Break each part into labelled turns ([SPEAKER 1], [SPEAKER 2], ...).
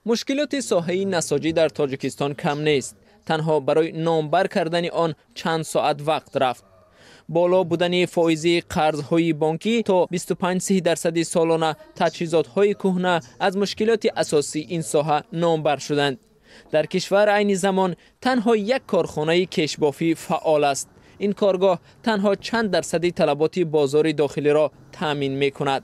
[SPEAKER 1] Мушкилоти соҳаи насоҷӣ дар Тоҷикистон кам нест. Танҳо барои номбар кардани он чанд соат вақт рафт. Боло будани фоизи қарзҳои бонкӣ то 25-30 дарсади солона, таҷҳизотҳои кӯҳна аз мушкилоти асосии ин соҳа номбар шуданд. Дар кишвар айни замон танҳо як корхонаи кешбофӣ фаъол аст. Ин коргоҳ танҳо чанд дарсади талаботи бозори дохилиро таъмин мекунад.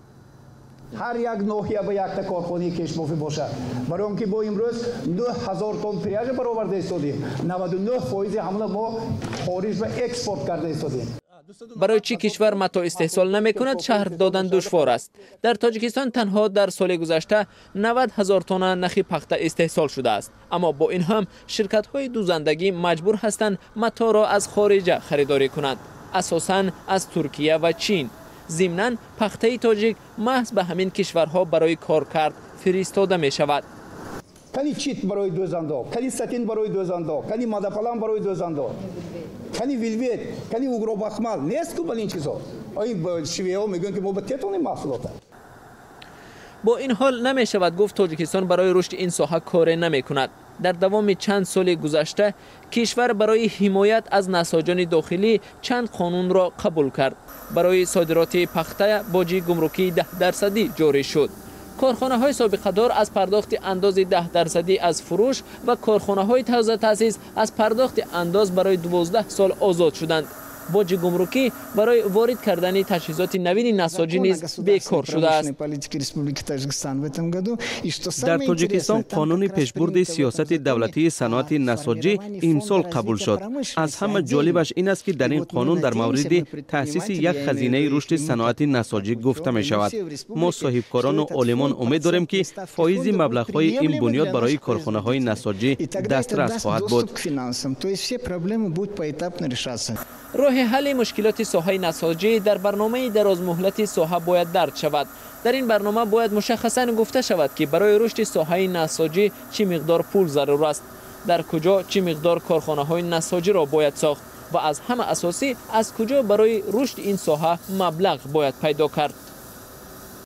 [SPEAKER 2] Ҳар як ноҳия ба якта корхонаи кешбофӣ бошад, барои он ки мо имрӯз 9000 тонн пряжа бароварда истодем, 99 фоизи ҳамона мо хориҷ ба экспорт карда истодем.
[SPEAKER 1] Барои чӣ кишвар матоъ истеҳсол намекунад, шарҳ додан душвор аст. Дар Тоҷикистон танҳо дар соли гузашта 90 ҳазор тонна нахи пахта истеҳсол шудааст, аммо бо ин ҳам ширкатҳои дӯзандагӣ маҷбур ҳастанд матоъро аз хориҷа харидорӣ кунанд, асосан аз Туркия ва Чин. Зимнан, пахтаи тоҷик маҳз ба ҳамин кишварҳо барои коркард фиристода мешавад.
[SPEAKER 2] Кани чит барои дӯзандо, кани сатин барои дӯзандо, кани мадапалан барои дӯзандо, кани вельвет, кани угробахмал нест ку. Бал ин чизо ин швеяҳо мегӯянд, ки мо ба тетонем маҳсулота.
[SPEAKER 1] Бо ин ҳол, намешавад гуфт, Тоҷикистон барои рушди ин соҳа коре намекунад. Дар давоми чанд соли гузашта кишвар барои ҳимоят аз насоҷони дохилӣ чанд қонунро қабул кард. Барои содироти пахта боҷи гумрукии 10-дарсадӣ ҷорӣ шуд. Корхонаҳои собиқадор аз пардохти андози 10-дарсадӣ аз фурӯш ва корхонаҳои тозатаъсис аз пардохти андоз барои 12 сол озод шуданд. Боҷи гумрукӣ барои ворид кардани таҷҳизоти навини насоҷӣ низ бекор шудааст.
[SPEAKER 3] Дар Тоҷикистон қонуни пешбурди сиёсати давлатии саноати насоҷӣ имсол қабул шуд. Аз ҳама ҷолибаш ин аст, ки дар ин қонун дар мавриди таъсиси як хазинаи рушди саноати насоҷӣ гуфта мешавад. Мо, соҳибкорону олимон, умед дорем, ки фоизи маблағҳои ин бунёд барои корхонаҳои насоҷӣ дастрас хоҳад буд.
[SPEAKER 1] Роҳи ҳалли мушкилоти соҳаи насоҷӣ дар барномаи дарозмуҳлати соҳа бояд дарҷ шавад. Дар ин барнома бояд мушаххасан гуфта шавад, ки барои рушди соҳаи насоҷӣ чӣ миқдор пул зарур аст, дар куҷо чӣ миқдор корхонаҳои насоҷиро бояд сохт ва аз ҳама асосӣ, аз куҷо барои рушди ин соҳа маблағ бояд пайдо кард.